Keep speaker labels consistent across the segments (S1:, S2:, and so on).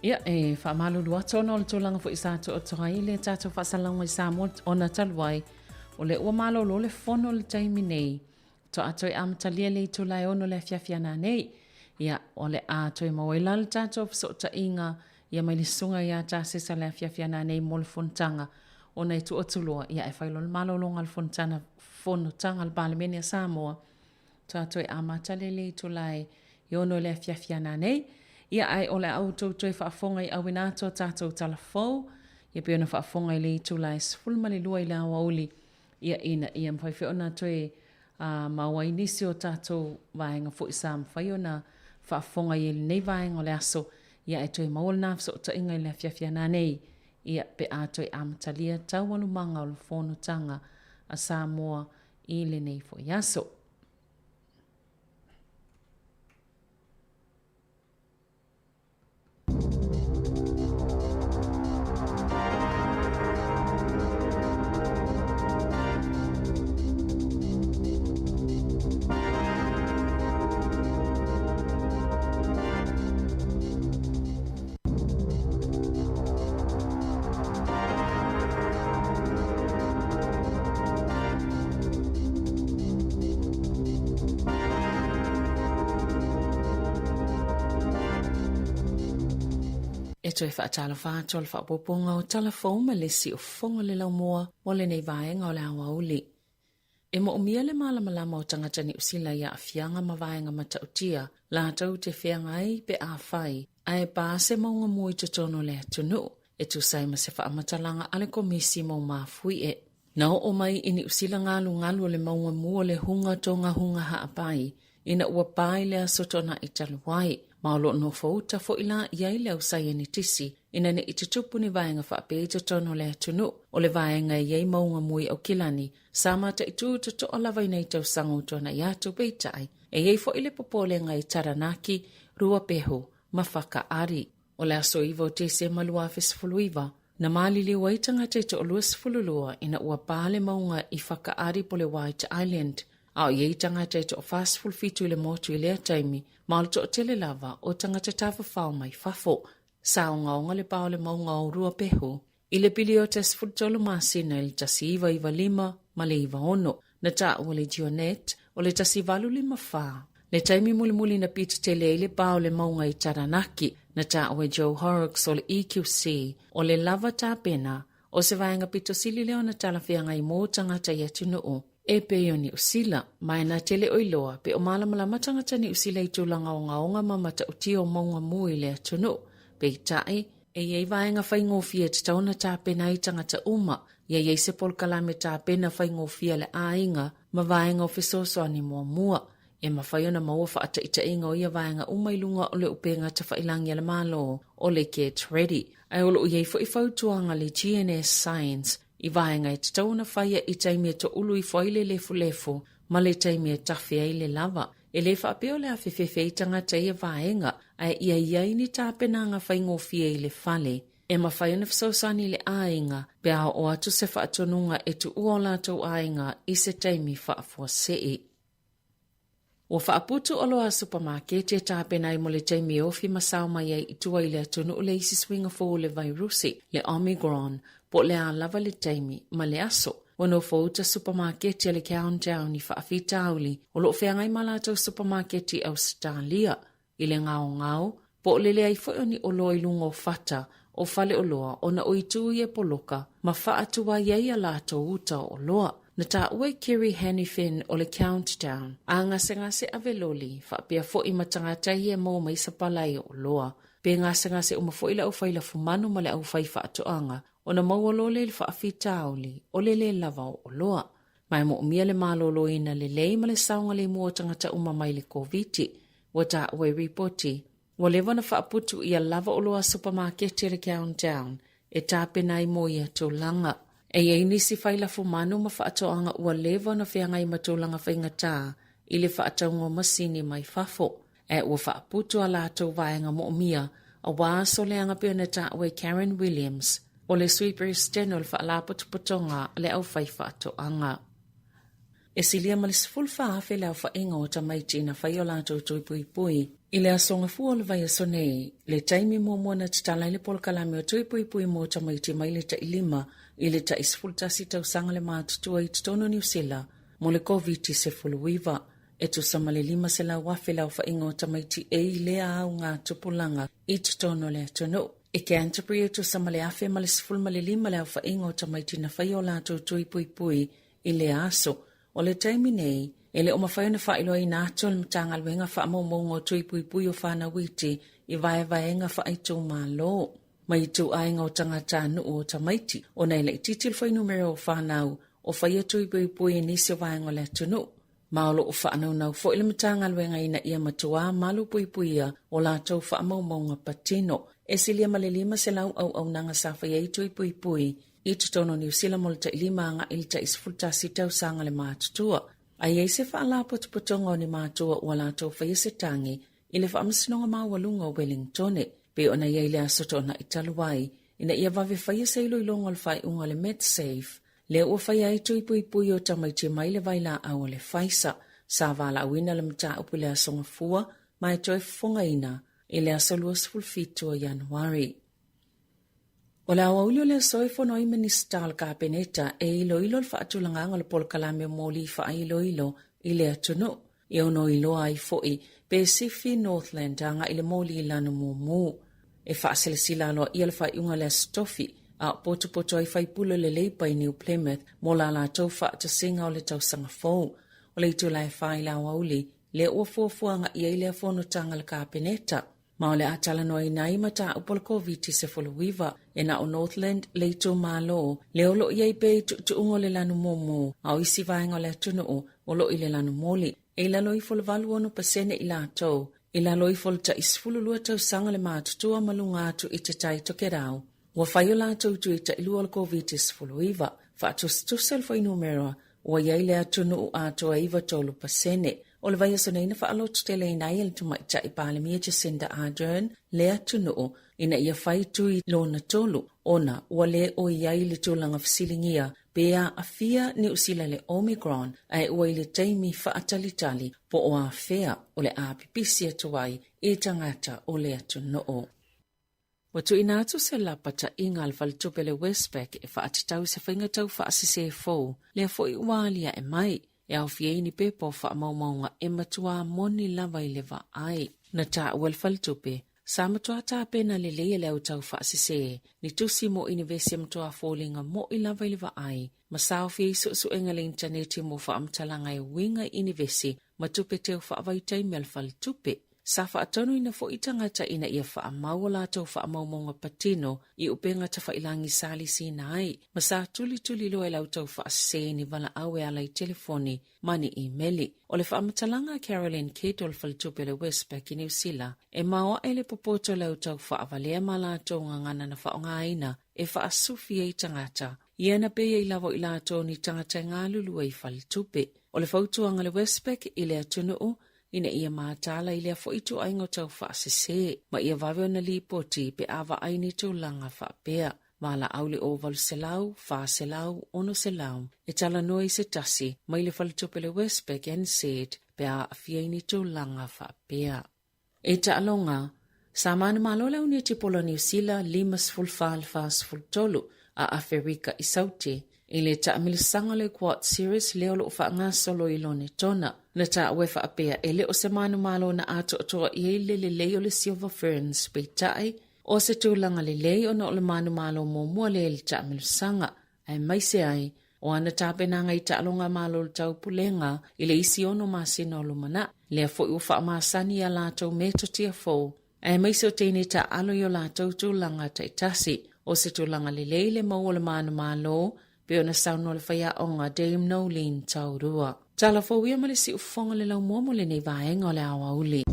S1: Ia, e faamalulu atu ona o le tulaga foi sa tuuatu ai le tatou faasalalauga i Samoa ona talu ai, o lea ua malolo le fono i le taimi nei. Toa toe amatalia le itula e 6 le afiafi a nanei. Ia, o le a toe maua ai la le tatou fesootaiga ia mai le susuga ia Tasesa le afiafi a nanei mo le fonotaga ona e tuu atu loa, ia ae fai loa le malologa a le fonotaga, fonotaga a le Palemene a Samoa. Toa toe amata lea i le itula e 6 i le afiafi a nanei. Ia, ae o le a outou toe faafofoga i auina atu a tatou tala fou, ia pei ona faafofoga i le itula e 12 i le aoauli, ia ina ia mafai foi ona toe maua ai nisi o tatou vaega foi sa mafai ona faafofoga i ai i lenei vaega o le aso, ia ae toe maua lena fesootaiga i le afiafi a nanei, ia pe a toe amatalia taualumaga o le fonotaga a Samoa i lenei foi aso. E toe faatalofa atu o le faaopoopoga o tala fou ma le isi o fofoga o le laumua mo lenei vaega o le aoauli. E moomia le malamalama o tagata Niu Sila i aafiaga ma vaega matautia latou te feagai pe afai ae pā se mauga mu i totonu o le atunuu, e tusa ai ma se faamatalaga a le Komisi mo Mafuie. Na oo mai i Niu Sila galugalu o le mauga mu o le hunga togahunga haapai ina ua pā i le aso Toonai talu ai, ma o lo o nofouta foi la i ai le au saienitisi ina ne i tutupu ni vaega faapea i totonu o le atunuu. O le vaega e i ai mauga mu i Aukilani, sa mataitū totoa lava i nei tausaga ua tuanai atu, peitai, e i ai foi le popolega i Taranaki, Ruapehu ma Whakaari. O le aso 9 o Tesema 2019, na maliliu ai tagata e toa-22 ina ua pā le mauga i Whakaari po le White Island, a o i ai tagata e toa-47 i le motu i lea taimi, ma o le toatele lava o tagata tafafao mai fafo. Sa ogaoga le pā o le mauga o Ruapehu i le piliota 13 masina i le 1995 ma le 96. Na taua le Geonet o le 1854, le taimi mulimuli na pito tele ai le pā o le mauga i Taranaki. Na taua e Joe Horrocks o le EQC o le lava tapena o se vaega pito sili lea ona talafeagai mo tagata i atunuu e pei o Niu Sila, ma e na te le o iloa pe o malamalama tagata Niu Sila i tulaga ogaoga ma matautia o mauga mu i le atunuu. Peitai, e i ai vaega faigofie e tatau ona tapena ai tagata uma, ia i ai se polokalame tapena faigofie a le aiga ma vaega o fesoasoani muamua. E mafai ona maua faataitaiga o ia vaega uma i luga o le upega tafailangi a le Malo o le Get Ready. Ae o lo o i ai foi fautuaga a le GNS Science i vaega e tatau ona faia i taimi e toulu ifo ai le lefulefu ma le taimi e tafe ai le lava. E le faapea o le a fefefe ai tagata i ia vaega, ae ia i ai ni tapenaga faigofie i le fale e mafai ona fesoasoani i le aiga pe a oo atu se faatonuga e tuua o latou aiga i se taimi faafuasei. Ua faaputu oloa a supamaketi e tapena ai mo le taimi e ofi ma sao mai ai i tua i le atunuu le isi suiga fou o le vairusi, le Omicron, po o le a lava le taimi ma le aso. Ua nofouta supamaketi a le Countdown i faafitauli o lo o feagai ma latou supamaketi i Ausetalia i le gaogao po o le leai foi o ni oloa i luga o fata o faleoloa ona o itu ia e poloka ma faatuai ai a latou uta o oloa. Na taua e Kerry Hanifin o le Countdown a gasegase ave loli faapea foi ma tagata ia e maua mai sapalai o oloa. Pe gasegase uma foi le aufai lafumanu ma le aufai faatoaga ona maua loa lea i le faafitauli o le lē lava o oloa. Ma e moomia le maloloina lelei ma le saogalemu o tagata uma mai le Koviti. Ua taua i ripoti, ua leva ona faaputu ia lava oloa supamaketi a le Countdown e tapena ai mo ia tulaga. E i ai nisi fai lafumanu ma faatoaga ua leva ona feagai ma tulaga faigata i le faatauga o masini mai fafo, ae ua faaputu a latou vaega moomia aua aso leaga pei ona taua e Karen Williams, o le Sui Peresetene o le Faalapotopotoga a le Aufaifaatoaga. E silia ma le 14,000 le aofaiga o tamaiti na fai o latou tui puipui i le Aso Gafua o le vaiaso nei, le taimi muamua na tatala ai le polokalame o tui puipui mo tamaiti mai le tailima i le tai 11 tausaga le matutua i totonu o Niu Sila mo le Koviti-19. E tusa ma le 500,000 le aofaiga o tamaiti e i lea augatupulaga i totonu o le atunuu. I Canterbury e tusa ma le 1,015 le aofaiga o tamaiti na faia o latou tui puipui i lea aso. O le taimi nei, e le o mafai ona faailoaina atu e le Matagaluega faamaumauga o tui puipui o fanau iti i vaevaega faaitumalo ma ituaiga o tagatanuu o tamaiti, ona e laitiiti le fuainumera o fanau o faia tui puipui i nisi o vaega o le atunuu. Ma o lo o faanaunau foi le Matagaluega ina ia matuā malupuipuia o latou faamaumauga patino. E silia ma le 500 auaunaga sa faia ai tui puipui i totonu o Niu Sila mo le tailima agai i le tai 11 tausaga le matutua. A i ai se faalapotopotoga o ni matua ua latou faia se tagi i le Faamasinoga Maualuga o Wellingtone, pei ona i ai le Aso Toonai talu ai, ina ia vave faia se iloiloga o le faaiuga a le Medsafe, lea ua faia ai tui puipui o tamaiti mai le vailaau a le Pfizer. Sa valaauina le mataupu i le Aso Gafua ma e toe fofogaina i le aso 27 o Ianuari. O le aoauli o le aso e fono ai Minisita o le Kapeneta e iloilo le faatulagaga o le polokalame o moli faailoilo i le atunuu, e ono iloa ai foi pe sifi Northland agai i le moli lanu mumu. E faasilasila aloaia le faaiuga i le Aso Tofi, a o potopoto ai faipule o le Labour i New Plymouth mo la latou faatasiga o le tausaga fou. O le itula e 4 i le aoauli, lea ua fuafua agai ai lea fonotaga a le Kapeneta. Ma o le a talanoaina ai mataupu o le Koviti-19. E na o Northland le itumalo lea o lo o i ai pea i tuutuuga o le lanu mumu, a o isi vaega o le atunuu o lo o i le lanu moli. E i lalo ifo o le 86% i latou i lalo ifo o le tai 12 tausaga le matutua ma luga atu i te Tai Tokerau. Ua fai o latou tui tailua o le Koviti-19. Faatusatusa le fuainumera ua i ai le atunuu atoa e 93%. O le vaiaso nei na faalototeleina ai e le Tamaitai Palemia Jacinda Ardern le atunuu ina ia fai tui lona tolu ona ua le o i ai le tulaga fesiligia pe aafia Niu Sila i le Omicron ae ua i le taimi faatalitali po o afea o le a pipisi atu ai i tagata o le atunuu. Ua tuuina atu se lapataiga a le faletupe le Westpac e faatatau i se faiga tau faasese fou, lea foi ua aliae mai, e aofia ai ni pepa o faamaumauga e matuā moni lava i le vaai. Na taua e le faletupe, sa matuā tapena lelei e le au tau faasese ni tusi mo inivesi e matuā foliga mo'i lava i le vaai, ma sa aofia ai suesuega i le initaneti mo faamatalaga e uiga i inivesi ma tupe teu faavaitaimi a le faletupe. Sa faatonuina foi tagata ina ia faamau o latou faamaumauga patino i upega tafailangi sa lisiina ai, ma sa tulituliloa e le au taufaasese i ni valaau e ala i telefoni ma ni imeli. O le faamatalaga a Carolyn Kidd o le faletupe o le Westpac i Niu Sila, e maoae le popoto o le au taufaavalea ma latou gagana na faaaogaina e faasufi ai tagata, ia na pei ai lava o i latou ni tagata e galulue i faletupe. O le fautuaga a le Westpac i le atunuu, ina ia mataala i lea foi ituaiga o tau faasese, ma ia vave ona lipoti pe a vaai ni tulaga faapea. Valaau le 0800 400 600 e talanoa i se tasi mai le faletupe le Westpac NZ pe a aafia i ni tulaga faapea. E taaloga, sa manumalo le auniatipolo a Niu Sila 54 le 43 a Aferika i Saute i le taamilosaga o le Quad Series lea o lo o faagasolo i Lonetona. Na taua e faapea e le o se manumalo na atoatoa i ai le lelei o le Silver Ferns, peitai, o se tulaga lelei ona o le manumalo muamua lea i le taamilosaga, aemaise ai o ana tapenaga i taaloga malo o le taupulega i le isi ono masina o lumanai. Lea foi ua faamasani i a latou metotia fou, aemaise o teine taaalo i o latou tulaga taitasi. O se tulaga lelei le maua o le manumalo, pei ona saunoa le faiaoga Dame Noeline Taurua. Tala fou ia ma le siufofoga o le laumua mo lenei vaega o le aoauli.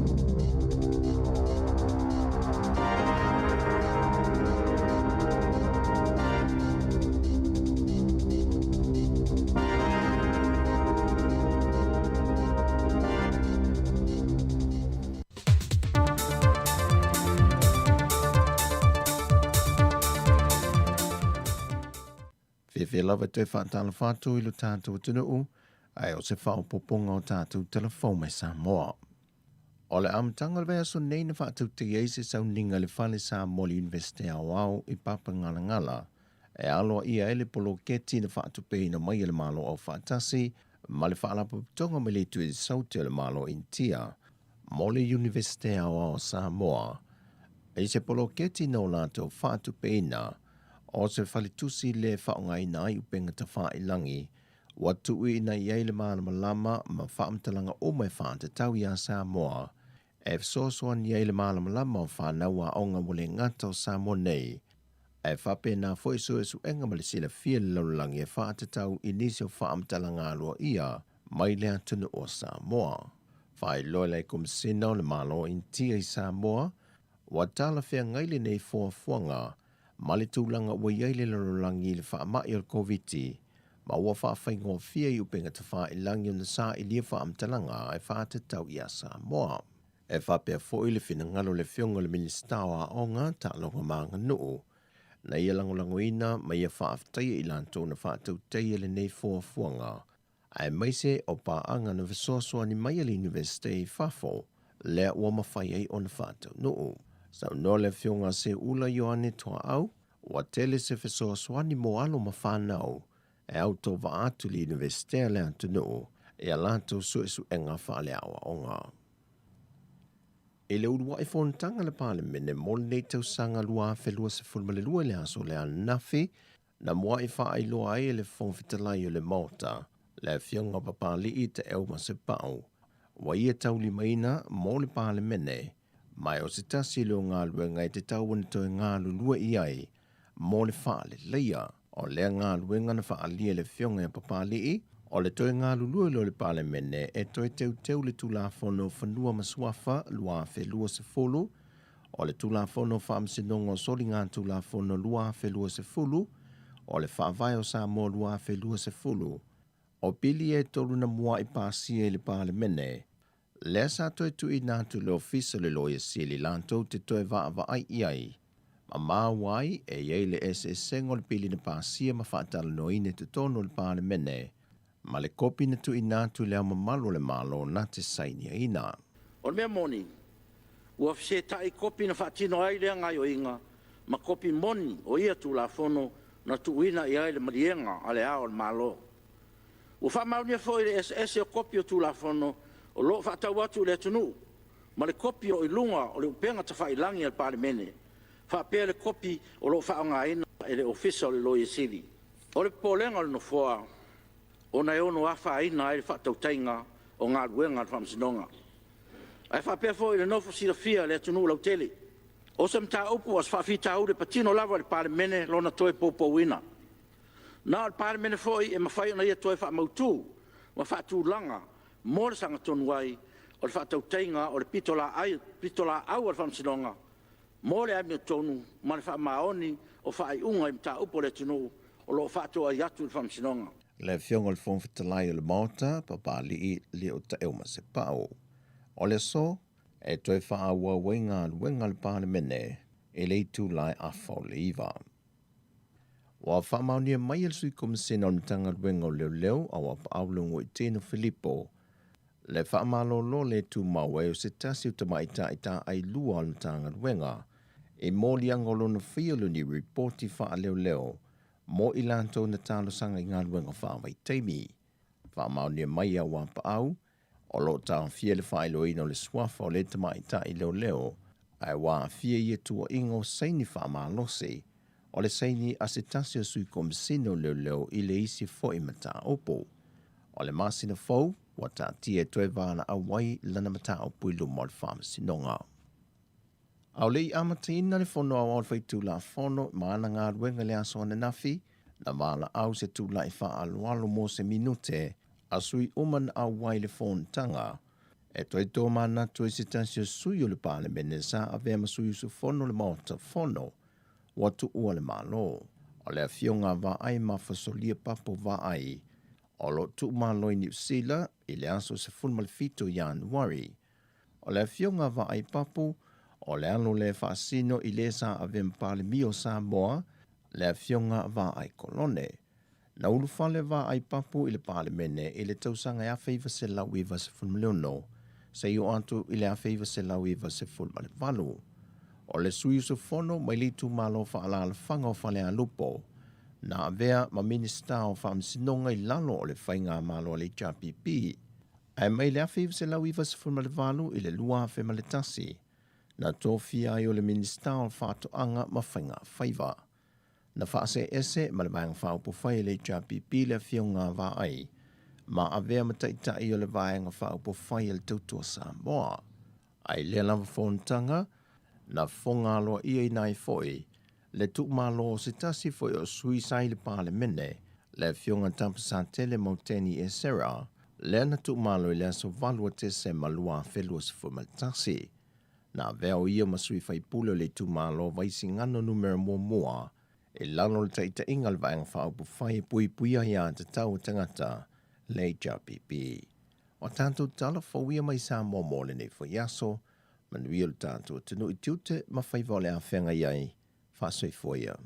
S2: Fiafia lava e toe faatalofa atu i lo tatou atunuu. Ae o se faaopoopoga o tatou tala fou mai Samoa. O le amataga o le vaiaso nei na faatautaia ai se sauniga i le Fale Samoa o le Iunivesite Aoao i Papagalagala e aloaia ai le poloketi na faatupeina mai e le Malo Aufaatasi ma le Faalapotopotoga mai le Itu i Saute o le Malo o Initia mo le Iunivesite Aoao o Samoa i se poloketi na o latou faatupeina o se faletusi le faaaogaina ai upega tafailagi ua tuuina i ai le malamalama ma faamatalaga uma e faatatau iā Samoa e fesoasoani ai le malamalama o fanau aoga ua le gata o Samoa nei, ae faapena foi suesuega ma le silafia i le lalolagi e faatatau i nisi o faamatalaga aloaia mai le atunuu o Samoa. Faailoa e le Komesina o le Malo o Initia i Samoa, ua talafeagai lenei fuafuaga ma le tulaga ua i ai le lalolagi i le faamai o le Koviti, ma ua faafaigofie i upega tafailagi ona sailia faamatalaga e faatatau iā Samoa. E faapea foi le finagalo o le Afioga i le Minisita o Aoga, Taaloga ma Aganuu, na ia lagolagoina ma ia faafetaia i latou na faatautaia lenei fuafuaga, aemaise o paaga na fesoasoani mai a le Iunivesite i fafo, lea ua mafai ai ona faataunuu. Saunoa le Afioga a Seuula Ioane Tuaau, ua tele se fesoasoani mo alo ma fanau e autovaa atu i le Iunivesite a le atunuu i a latou suesuega faaleaoaoga. I le uluai fonotaga a le Palemene mo lenei tausaga 2022 i le aso lea ananafi, na muai faailoa ai e le Fofoga Fetalai o le Maota, le Afioga Papalii Taeu Masepau, ua ia taulimaina mo le Palemene, ma o se tasi lea o galuega e tatau ona toe galulue i ai mo le faaleleia. O lea galuega na faaalia e le Afioga ia Papalii, o le toe galulue lea o le Palemene e toe teuteu le Tulafono o Fanua ma Suafa 2020, o le Tulafono o Faamasinoga o Soligatulafono 2020, o le Faavae o Samoa 2020, o pili e tolu na mua'i pasia i le Palemene, lea sa toe tuuina atu i le Ofisa o le Loia Sili latou te toe vaavaai i ai, ma maua ai e i ai le eseesega o le pili na pasia ma faatalanoaina i totonu o le Palemene, ma le kopi na tuuina atu i Le Ao Mamalu o le Malo na te sainiaina.
S3: O le mea moni, ua fesetai kopi na faatino ai lea gaoioiga ma kopi moni o ia Tulafono na tuuina i ai le maliega a Le Ao o le Malo. Ua faamaonia foi le eseese o kopi o Tulafono o lo o faatau atu i le atunuu ma le kopi o i luga o le upega tafailagi a le Palemene, faapea le kopi o lo o faaaogaina e le Ofisa o le Loia Sili. O le popolega o le Nofoa, ona e ono afaina ai le faatautaiga o galuega a le Faamasinoga, ae faapea foi le nofo silafia e le atunuu lautele. O se mataupu a o se faafitauli e patino lava i le Palemene lona toe poupouina. Na o le Palemene foi e mafai ona ia toe faamautu ma faatulaga mo le sagatonu ai o le faatautaiga o le pitolaau a le Faamasinoga mo le amiotonu ma le faamaoni o faaiuga i mataupu a le atunuu o lo o faatoai atu i le Faamasinoga.
S2: Le Afioga i le Fofoga Fetalai o le Maota, Papalii Lio Taeu Masepau. O le aso e toe faaauau ai galuega a le Palemene i le itula e afa o le iva. Ua faamaonia mai e le Sui Komesina o le Matagaluega o Leoleo a Auapaau Legoitino Filipo le faamalolo le tumau ai o se tasi o tamaitai taailua o le Matagaluega i moliaga o lona faia o ni ripoti faaleoleo mo i latou na talosaga i galuega faavaitaimi. Faamaonia mai e Auapaau O lo o taofia le faailoaina o le suafa o le tamaitai leoleo, ae ua aafia ia tuuaiga o saini faamalosi o le saini a se tasi o Sui Komesina o Leoleo i le isi foi mataupu. O le masina fou, ua taatia e toe valaau ai lana mataupu i luma o le Faamasinoga. A o le i amataina le Fono Aoao o le Faitulafono ma ana galuega i le aso ananafi, na valaau se tulai faaaloalo mo se minute a sui uma na auai i le fonotaga e toe tomanatu ai se tasi o sui o le Palemene sa avea ma sui usufono o le Maota Fono ua tuua le Malo. O le afioga a Vaai Mafasolia Papo Vaai o lo o tuumalo i Niu Sila i le aso 17 Ianuari. O le afioga a Vaai Papo, o le alo lea e faasino i le sa avea ma Palemia o Samoa, le afioga a Vaai Kolone. Na ulufale vaai papu i le Palemene i le tausaga e 1996 seia oo atu i le 1998. O le sui usufono mai le itumalo faaalaalafaga o Falealupo, na avea ma Minisita o Faamasinoga i lalo o le Faigamalo a le HRPP, ae mai le 1998 i le 2001, na tofia ai o le Minisita o Faatoaga ma Faiga Faiva. Na faasee ese ma le Vaega Faaupufai a le HRPP le Afioga a Vaai, ma avea ma Taitai o le Vaega Faaupufai a le Tautua Samoa. Ae i lea lava fonotaga, na fofoga aloaiaina ai foi le tuumalo o se tasi foi o sui sa i le Palemene, le Afioga Tapasatele Mauteni Esera, lea na tuumalo i le aso 8 o Tesema 2021. Na avea o ia ma sui faipule o le itumalo Vaisigano Numera 1 i lalo o le taitaiga a le Vaega Faaupufai e Puipuia Aia Tatau a Tagata, le HRPP. O tatou tala fou ia mai Samoa mo lenei foi aso, manuia lo tatou atunuu i tiute ma faiva o le a feagai ai, faasoifua ia.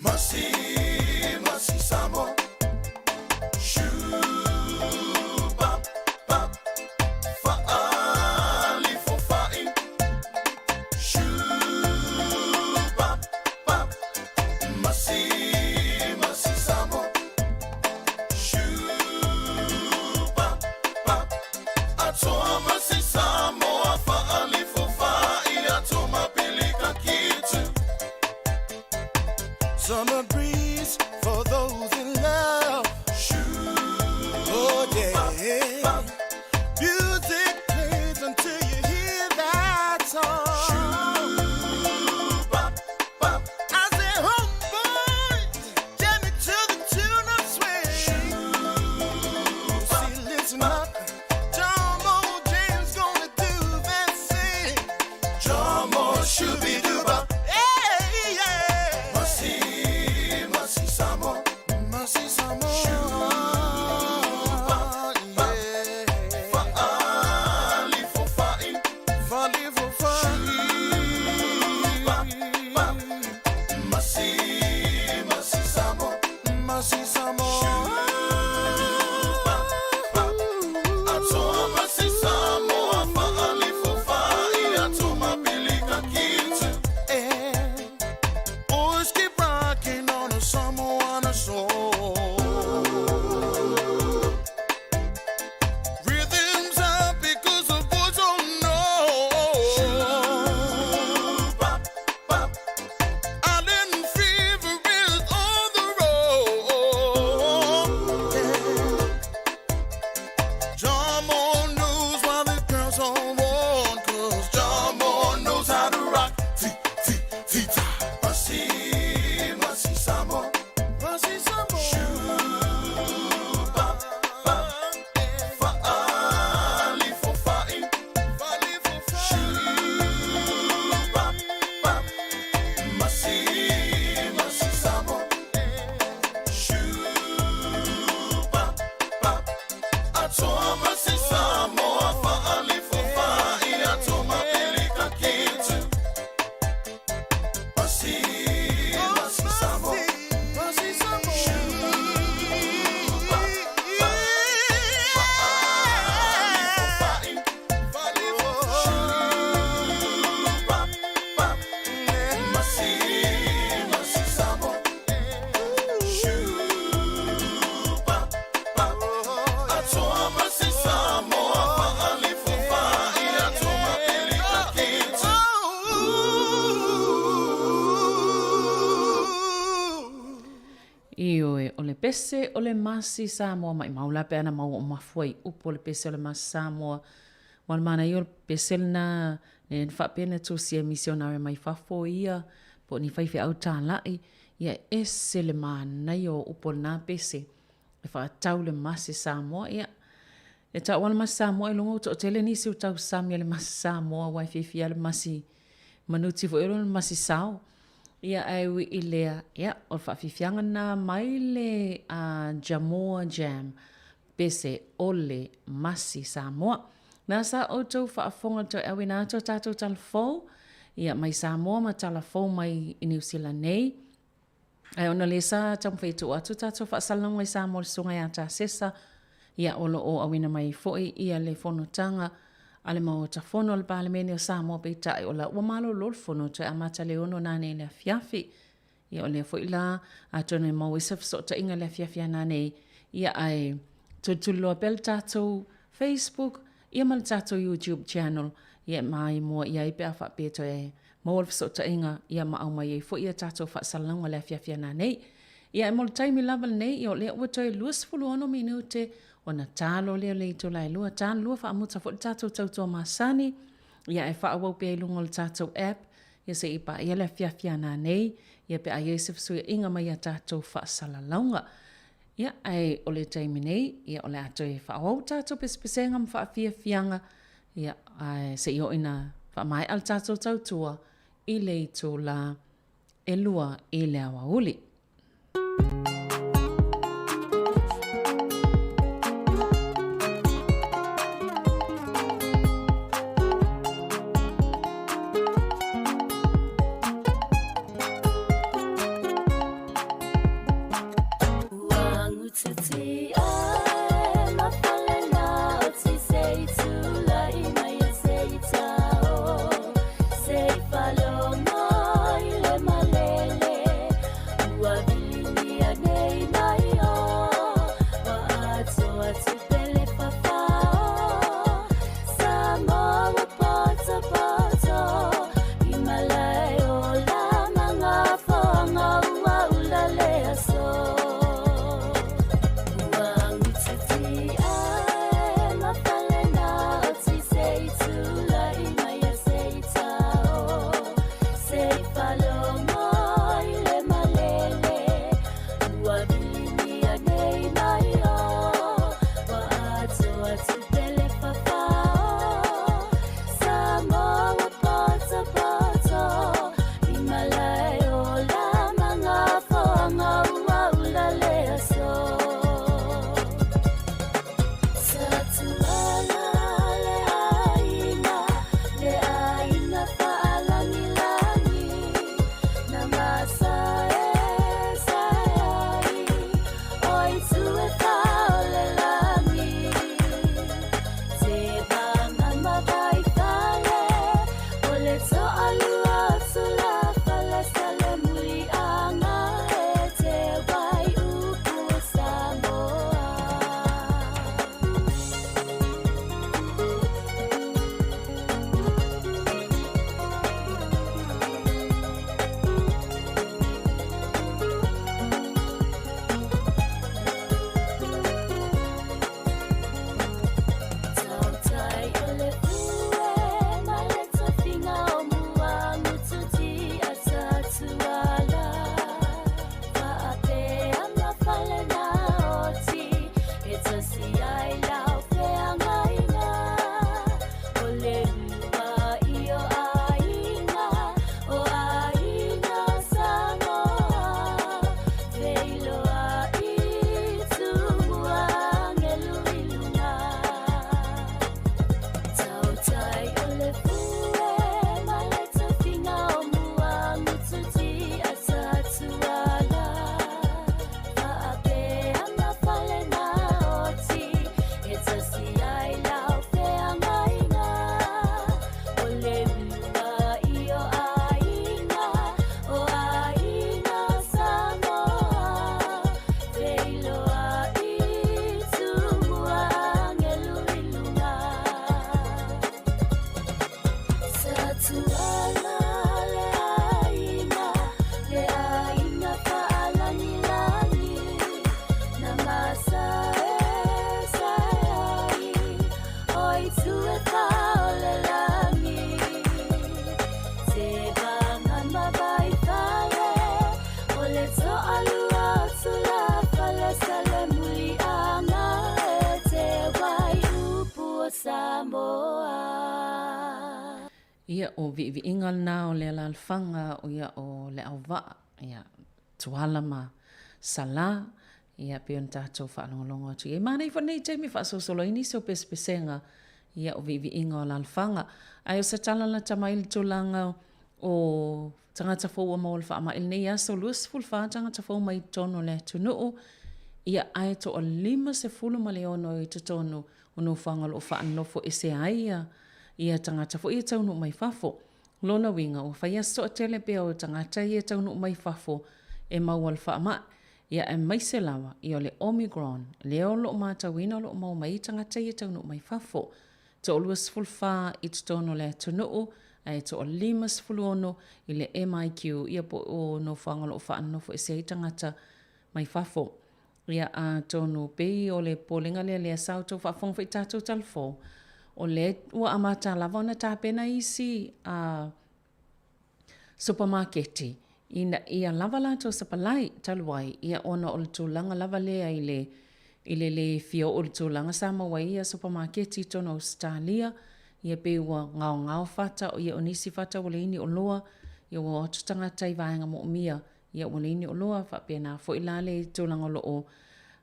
S4: Masi, masi Samoa. Summer breeze for those in love. Oh yeah. Music plays until you hear that song. I say, homeboys, jam it to the tune of swing. See, listen up. Jumbo James gonna do that thing. Jumbo shooby dooba. Hey, yeah. Masi, masi samo. Masi samo. Shooba, yeah. Fa'ali fo fa'i. Fa'ali fo fa'i. Shooba, Masi, masi samo. Masi samo. Shooba, Atoa masi Samoa, fa'ali fo fa'i, atoa pilika kitu. Eh. Boys keep rocking on a Samoana soul. Rhythms up because the boys don't know. Island fever is on the road. John Moore knows why the girls on one, 'cause John Moore knows how to rock. T T T ta. Masi, masi samo. Masi samo. Shoo, ba, ba. Fa'ali fo fa'i. Fa'ali fo fa'i. Shoo, ba, ba. Masi, masi samo. Shoo, ba, ba. Atoa masi Samoa, fa'ali fo fa'i, atoa pilika kitu. Masi, masi samo. Masi samo. Shoo, ba, ba. Fa'ali fo fa'i. Fa'ali fo Shoo, ba, ba. Masi, masi samo. Shoo, ba, ba. Atoa masi Samoa, fa'ali fo fa'i, atoa pilika kitu.
S1: Ioe, o le pese o le masi Samoa maʻimau la pe ana maua o mafua i upu o le pese o le masi Samoa. Ua le manaia o le pese lena ne faapea na tusia e misionare mai fafo ia po o ni faifeau tālaʻi, ia e ese le manaia o upu o lena pese e faatatau le masi Samoa. Ia, e taua le masi Samoa i luga ua toatele nisi o tausami a le masi Samoa aua e fiafia le masi manuti foi o le masi sao. Ia, ae ui i lea, ia, o le faafiafiaga lena mai le Jamoa Jam, pese o le masi Samoa. Na sa outou faafofoga toe auina atu a tatou tala fou, ia, mai Samoa ma tala fou mai i Niu Sila nei. Ae ona lea sa taumafai e tuu atu tatou faasalalauga i Samoa le Susuga ia Tasesa, ia o lo o auina mai ai foi ia le fonotaga a le Maota Fono a le Palemene o Samoa peitai o la ua malolo le fono toe amata le 6 nanei i le afiafi. Ia o lea foi la atonu e maua ai se fesootaiga i le afiafi a nanei, ia ae tulituliloa pea le tatou Facebook ia ma le tatou YouTube channel ia e maimoa i ai pe a faapea toe maua le fesootaiga ia ma aumai ai foi ia tatou faasalalauga i le afiafi a nanei. Ia e mo le taimi lava lenei, ia o lea ua toe 26 minute ona talo lea o le itula e lua, talo lua faamuta foi le tatou tautua masani, ia e faaauau pea i luga o le tatou app, ia se i paia le afiafi a nanei, ia pe a i ai se fesuiaiga mai ia tatou faasalalauga. Ia, ae o le taimi nei, ia o le a toe faaauau tatou pesepesega ma faafiafiaga, ia, ae se i oo ina faamaea le tatou tautua i le itula e lua i le aoauli. Ia, o viiviiga lena o le alaalafaga o ia o Leauvaa, ia, Tuala ma Salā, ia, pei ona tatou faalogologo atu i ai. Manaia foi lenei taimi e faasolosolo ai nisi o pesepesega, ia, o viiviiga o alaalafaga. Ae o se tala lata mai i le tulaga o tagata fou ua maua i le faamai i lenei aso, 24 tagata fou mai totonu o le atunuu, ia, ae toa 56 i totonu o nofoaga o lo o faanonofo ese ai ia, ia tagata foi ia taunuu mai fafo. O lona uiga, ua fai lava si toatele pea o tagata ia e taunuu mai fafo e maua le faamai, ia aemaise lava ia o le Omicron, lea o lo o matauina o lo o maua mai ai tagata ia e taunuu mai fafo. Toa 24 i totonu o le atunuu, ae toa 56 i le MIQ, ia po o nofoaga o lo o faanonofo ese ai tagata mai fafo. Ia, atonu pei o le popolega lea, lea sa outou faafofoga foi i tatou tala fou, o lea ua amata lava ona tapena isi a supamaketi ina ia lava latou sapalai talu ai, ia ona o le tulaga lava lea i le i le le fia oo i le tulaga sa maua ai ia supamaketi i totonu o Ausetalia, ia pei ua gaogao fata, ia o nisi fata ua leai ni oloa, ia ua o atu tagata i vaega moomia Ia ua leai ni oloa, faapena foi la le tulaga o lo o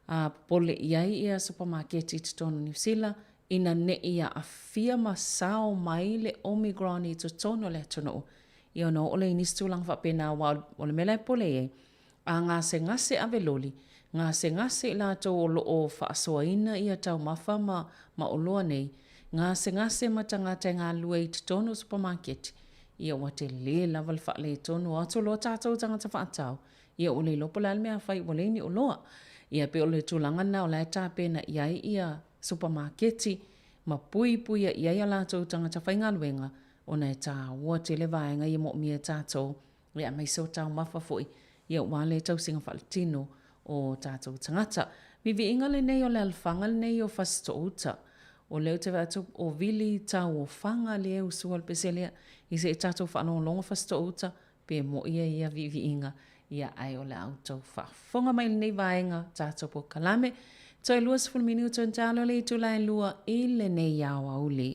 S1: popole i ai ia supamaketi i totonu o Niu Sila ina ne i aafia ma sao mai le Omicron i totonu o le atunuu, ia ona oo lea i nisi tulaga faapena aua o le mea la e popole i ai, a gasegase ave loli, gasegase i latou o lo o faasoaina ia taumafa ma ma oloa nei, gasegase ma tagata e galulue i totonu o supamaketi, Ia ua tele lava le faaletonu, o atu loa tatou tagata faatau, ia ua le iloa po o le a le mea a fai ua leai ni oloa. Ia pei o le tulaga lena o la e tapena i ai ia supamaketi ma puipuia i ai a latou tagata faigaluega ona e taua tele vaega ia moomia e tatou, ia aemaise o taumafa foi ia aua le tausiga faaletino o tatou tagata. Viiviiga lenei o le alafaga lenei o Fasitoo-uta. O lea ou te vaai atu o Vili Tauofaga lea e usua le pese lea. I se i tatou faalogologo Fasitoo-uta pe mo'i ia ia viiviiga, ia ae o le a outou faafofoga mai i lenei vaega tatou polokalame. Toe 20 minute ona talo le itula e 2 i lenei aoauli.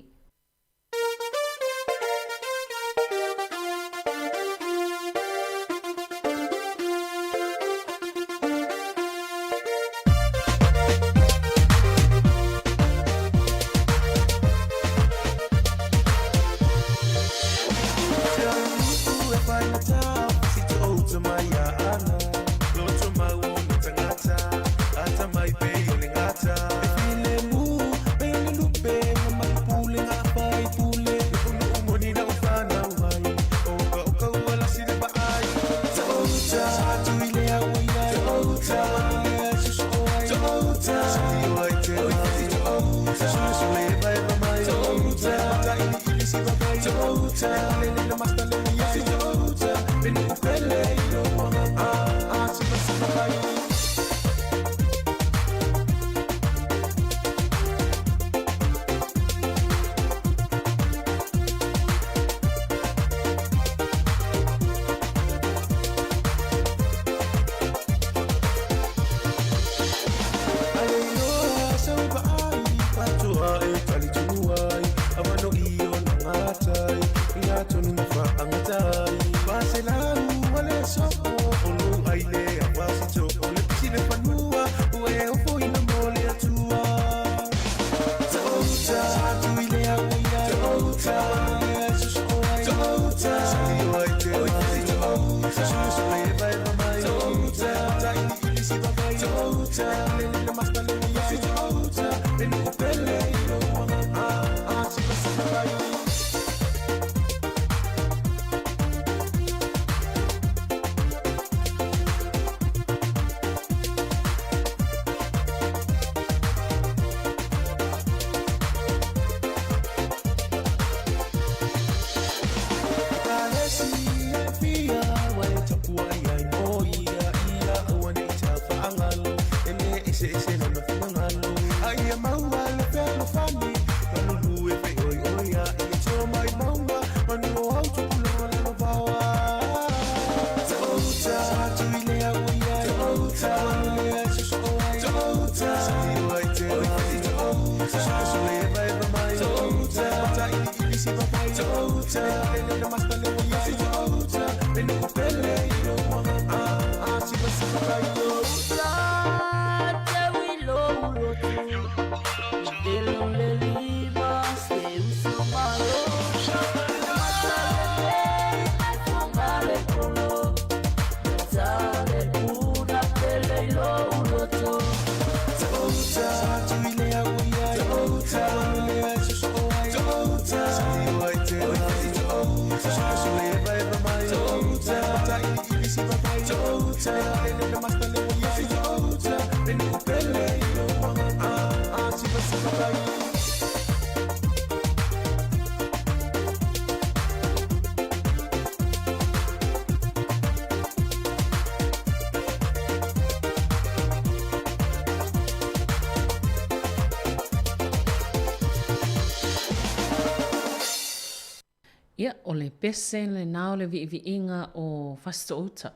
S1: Ia, o le pese lena o le viiviiga o Fasitoo-uta.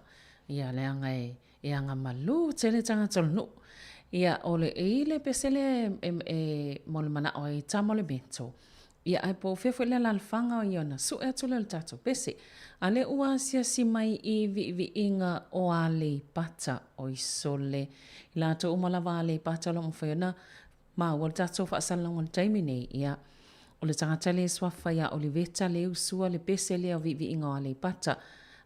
S1: Ia, leaga e, e agamalū tele tagata o le nuu. Ia, o le, e i le pese lea e, e, e mo le manao ai tama o le meto. Ia, ae po o fea foi le alalafaga ia ona sue atu lea o le tatou pese. A lea ua asiasi mai i viiviiga o Aleipata, oi sole, i latou uma lava Aleipata o lo o mafai ona maua le tatou faasalalauga i le taimi nei, ia, o le tagata lea e suafa ia Oliveta lea e usua le pese lea o viiviiga o Aleipata.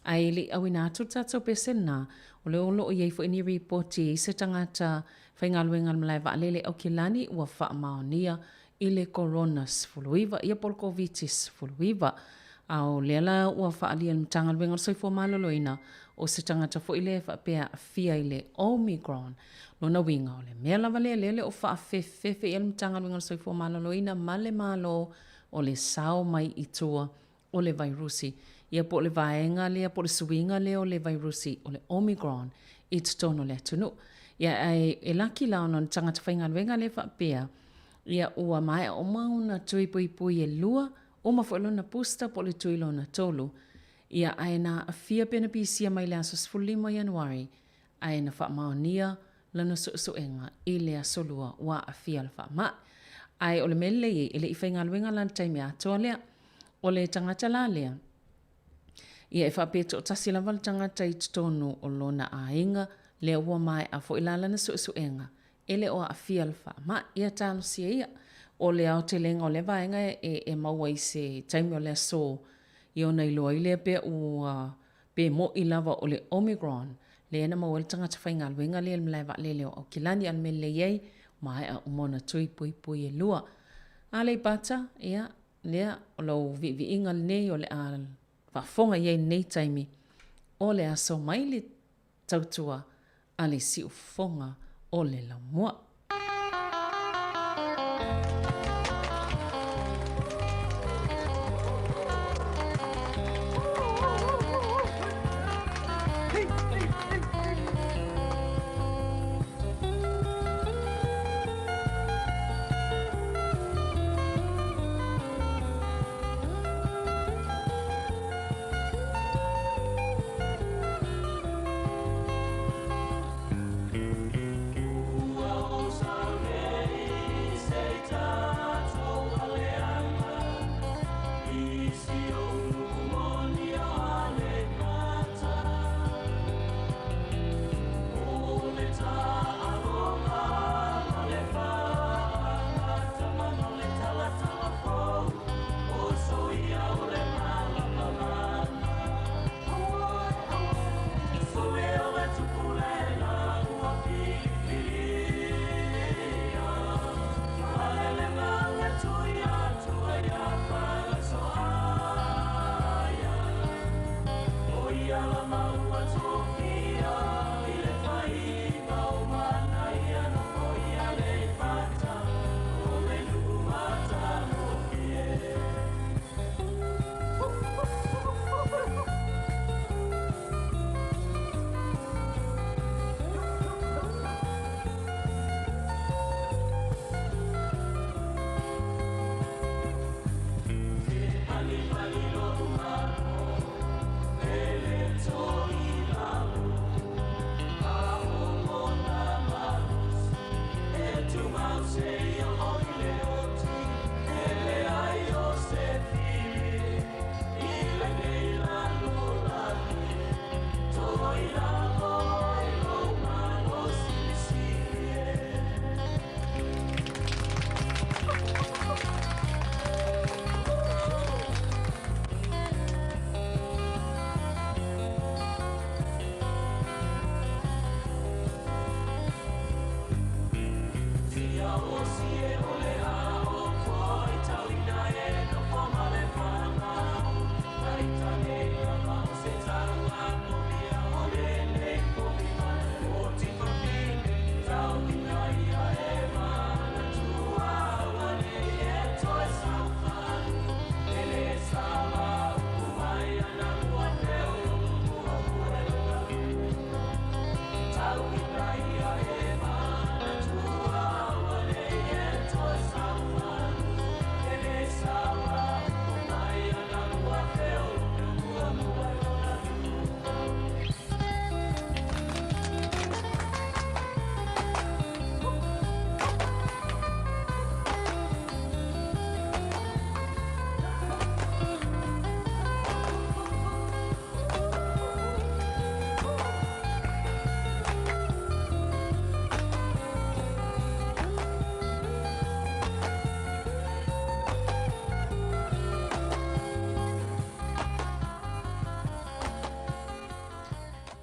S1: Ae le i auina atu le tatou pese lena, o lea o lo o i ai foi ni ripoti e i ai se tagata faigaluega a le malae vaalele Aukilani ua faamaonia i le Korona 19, ia po o le Koviti-19. A o lea la ua faaalia e le Matagaluega o le Soifua Maloloina, o se tagata foi lea e faapea e aafia i le Omicron. Lona uiga, o le mea lava lea lea le o faafefefe i ai le Matagaluega o le Soifua Maloloina ma le Malo o le sao mai i tua o le vairusi, ia po o le vaega lea po o le suiga lea o le vairusi o le Omicron i totonu o le atunuu. Ia ae e laki la ona o le tagata faigaluega lea faapea, ia ua maea uma ona tui puipui e lua, uma foi lona booster po o le tui lona tolu. Ia ae na aafia pe na pisia mai le aso 15 o Ianuari, ae na faamaonia lana suesuega i le aso Lua ua aafia le faamai. Ae o le mea lelei ai, e le i faigaluega la i le taimi atoa lea. O le tagata la lea, ia e faapea e toatasi lava le tagata i totonu o lona aiga, lea ua maea foi la lana suesuega, e le o aafia le faamai. Ia talosia ia. O le aotelega o lea vaega e, e maua i se taimi o le aso, ia ona iloa ai lea pe ua Pe moʻi lava o le Omicron lea na maua ai le tagata faigaluega lea i le malae vaalele o Aukilani a o le mea lelei ai, maea uma ona tui puipui e lua. Aleipata, ia, lea, o lou viiviiga lenei o le a faafofoga i ai i lenei taimi, o le aso mai le tautua a le siufofoga o le laumua.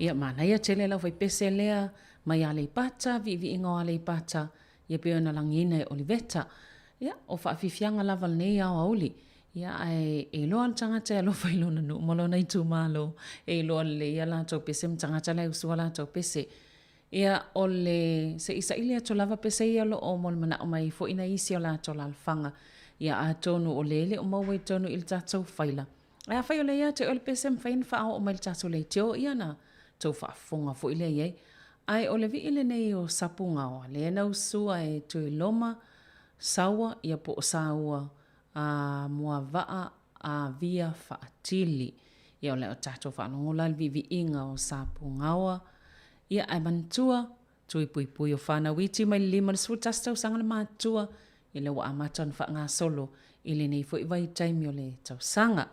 S1: Ia, manaia tele lau faipese lea mai Aleipata, viiviiga o Aleipata, ia pei ona lagiina e Oliveta. Ia, o faafiafiaga lava lenei aoauli. Ia, ae e iloa le tagata e alofa i lona nuu ma lona itumalo, e iloa lelei a latou pese ma tagata la e usu a latou pese. Ia, o le se i saili atu lava pese ia o lo o molimanaʻo mai ai foi nai isi o latou alaalafaga. Ia, atonu o lea e le o maua i totonu i le tatou faila. Ae afai o lea ia te oe le pese e mafai ona faaoo mai i le tatou leitio, ia ona tou faafofoga foi lea i ai. Ae o le vii lenei o Sapugaoa, lea na usua e Tuiloma, Saua, ia po o Saua, a Muavaa Avia Faatili. Ia o le a tatou faalogo la i le viiviiga o Sapugaoa. Ia ae manatua, tui puipui o fanau iti mai le 51 tausaga le matutua, ia lea ua amata ona faagasolo i lenei foi vaitaimi o le tausaga.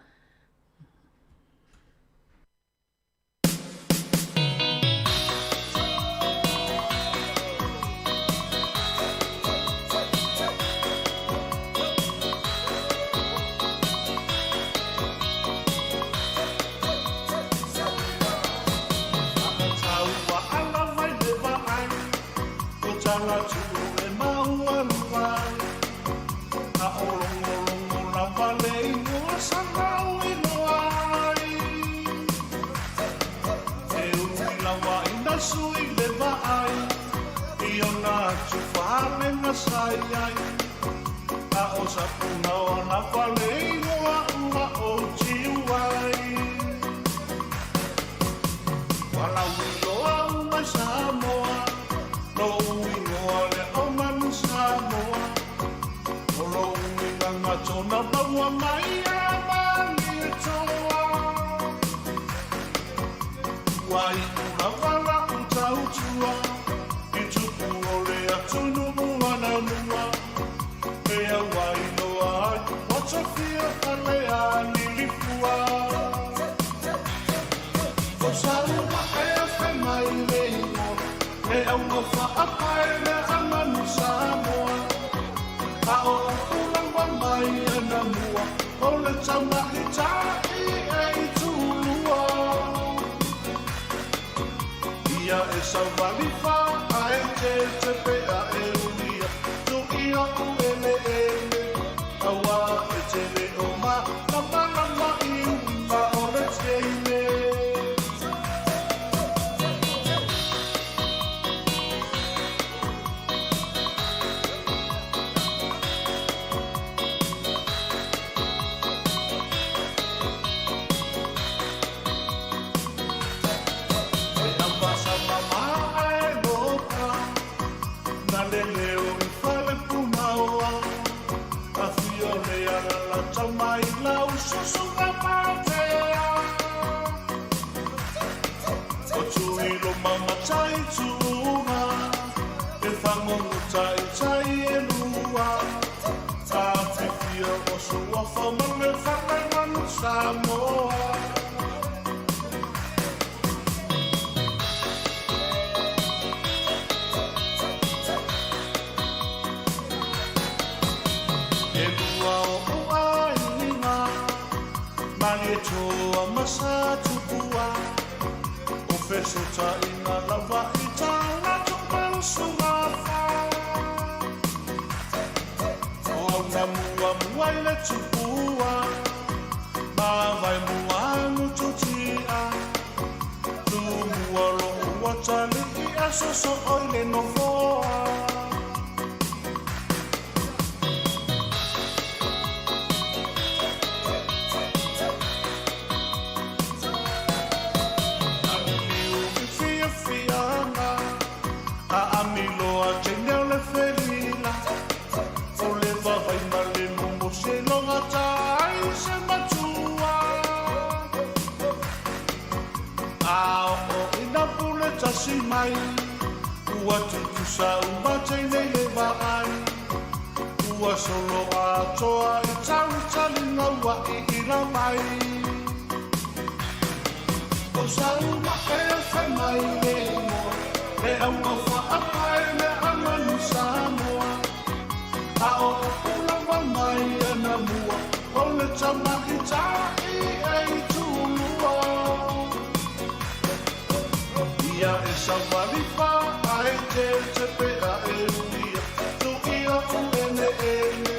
S4: Ia e savali fa ae te te pe a e uia Tu ia u ene ene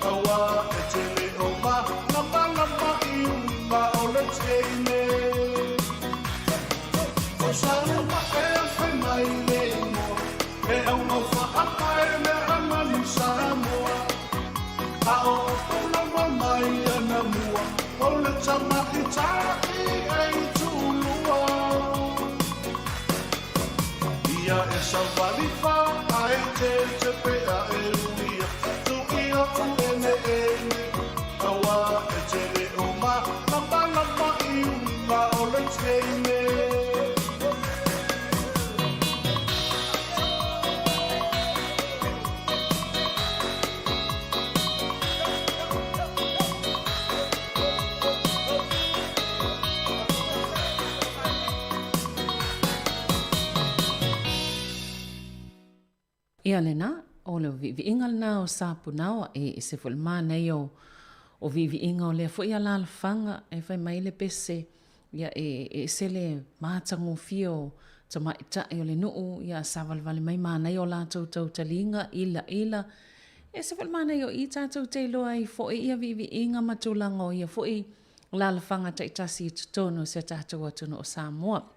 S4: Aua e te le o ma lama lama i uga o le teine O sa ma e fai mai le imoa E au ngau whaapa e mea amanu Samoa A o tulaga mai ana mua O le tama i ta'i e i tulua Ia e savali fa ae te te pea e uia Tu ia u ene ene Aua e te le o ma lama lama i uga o le teine.
S1: Ia lena, o le viiviiga lena o Sapunaoa e ese foi le manaia o, o viiviiga o lea foi alalafaga e fai mai le pese ia e ese le matagofie o tamaitai o le nuu ia savalivali mai manaia o latou tautaliga ilaila. E ese foi le manaia o i tatou te iloa ai foi ia viiviiga ma tulaga o ia foi alalafaga taitasi i totonu o si a tatou atunuu o Samoa.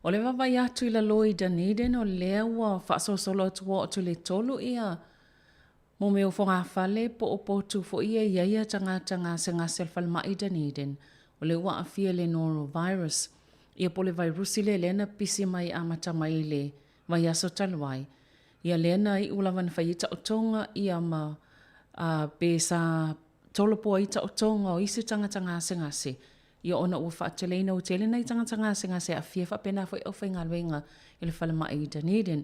S1: O le vaavaai atu i lalo i Dunedin o lea ua faasolosolo atu ua oo atu i le 3 ia mo mea o fogafale po o potu foi ia e i ai tagata gasegase o le falemai i Dunedin o lea ua aafia i le norovirus ia po o le vairusi lea lea na pisi mai amata mai i le vaiaso talu ai ia lea na iu lava na fai ai taotoga ia ma pe sa tolopo ai taotoga o isi tagata gasegase Ia ona ua faateleina ua tele nai tagata gasegase e aafia faapena foi aufaigaluega i le falemai i Dunedin.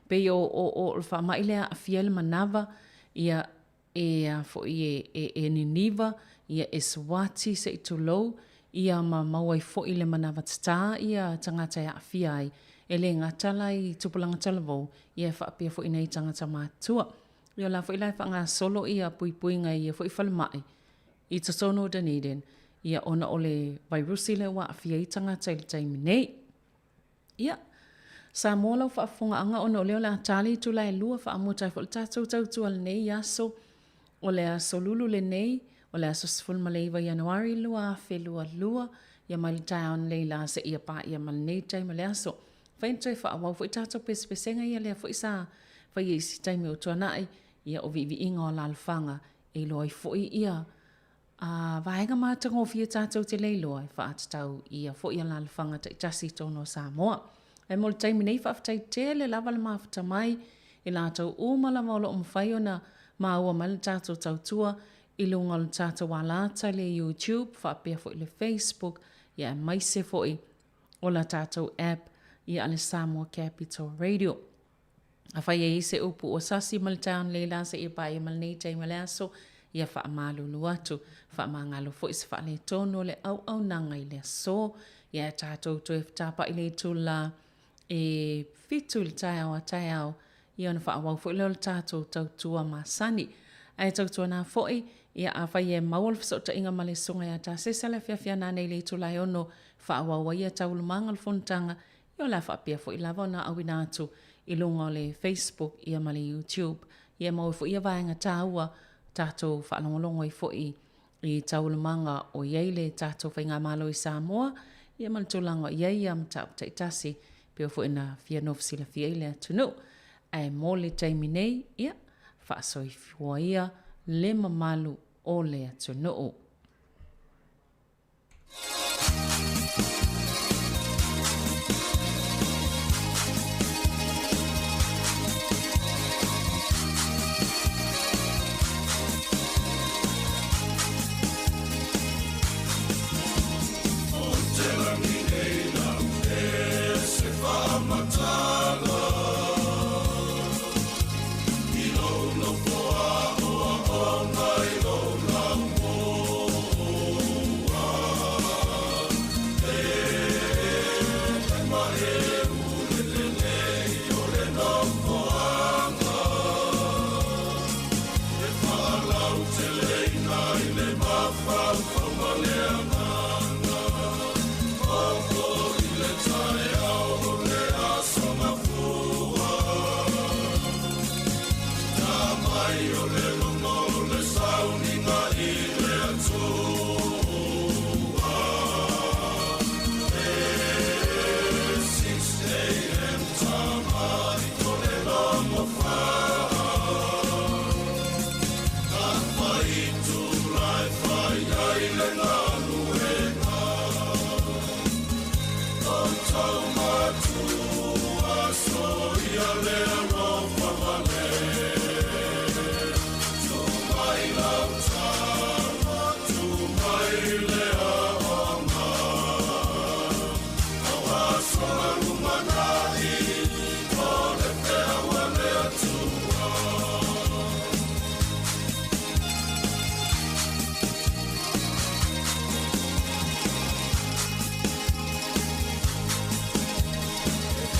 S1: Pei o, o, o le faamai lea aafia ai le manava, ia e a foi e, e, e niniva, ia e suati se i tulou, ia ma maua ai foi le manava tatā ia tagata e aafia ai. E le gata la i tupulaga talavou, ia e faapea foi nai tagata matutua. Ia o la foi la e faagasolo ia puipuiga i ia foi falemai i totonu o Dunedin, ia ona o le vairusi lea ua aafia ai tagata i le taimi nei. Ia, Samoa lau faafofogaaga ona o lea o le a ta le itula e 2 faamuta ai foi le tatou tautua lenei aso, o le aso Lulu lenei, o le aso 19 Ianuari 2022, ia mai le taeao nei la seia paia ma lenei taimi o le aso. Fai ona toe faaauau foi tatou pesepesega ia lea foi sa faia i isi taimi o tuanai, ia o viiviiga o alalafaga E iloa ai foi ia a vaega matagofie tatou te le iloa e faatatau ia foi alalafaga taitasi i totonu o Samoa. Ae mo le taimi nei, faafetai tele lava le mafuta mai i latou uma lava o lo o mafai ona maua mai le tatou tautua i luga o le tatou alata i le YouTube faapea foi le Facebook ia aemaise foi o la tatou app ia a le Samoa Capital Radio. Afai e i ai se upu ua sasi ma le taeao nei la seia paia ma lenei taimi o le aso, ia faamalulu atu. Faamagalo foi se faaletonu o le auaunaga i le aso. Ia e tatou toe tapa'i le itula e 7 i le taeao a taeao, ia ona faaauau foi lea o le tatou tautua masani. Ae tautuana foi, ia afai e maua le fesootaiga ma le Susuga ia Tasesa le afiafi ana nei i le itula e 6, faaauau ai ia taualumaga o le fonotaga, Ia o le a faapea foi lava ona auina atu i luga o le Facebook ia ma le YouTube. Ia e maua foi ia vaega taua tatou faalogologo ai foi i taualumaga o i ai le tatou faigamalo i Samoa ia ma le tulaga o i ai ia mataupu taitasi pei foi ona fia nofo silafia ai le atunuu. Ae mo le taimi nei, ia, faasoifua ia le mamalu o le atunuu.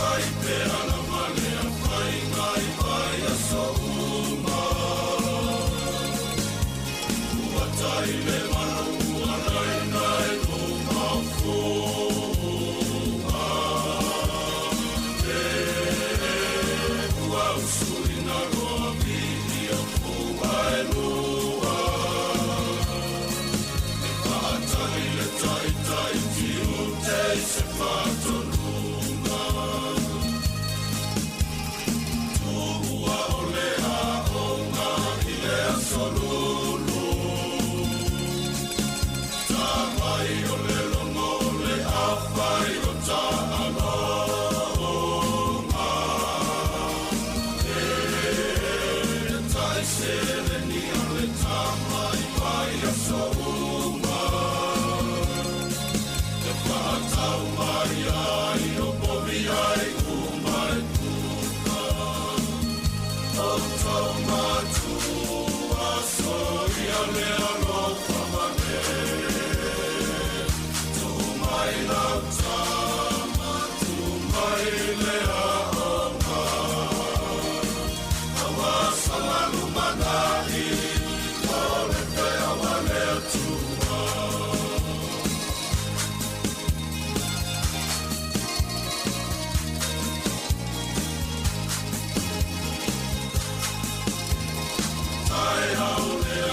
S4: Ai pea.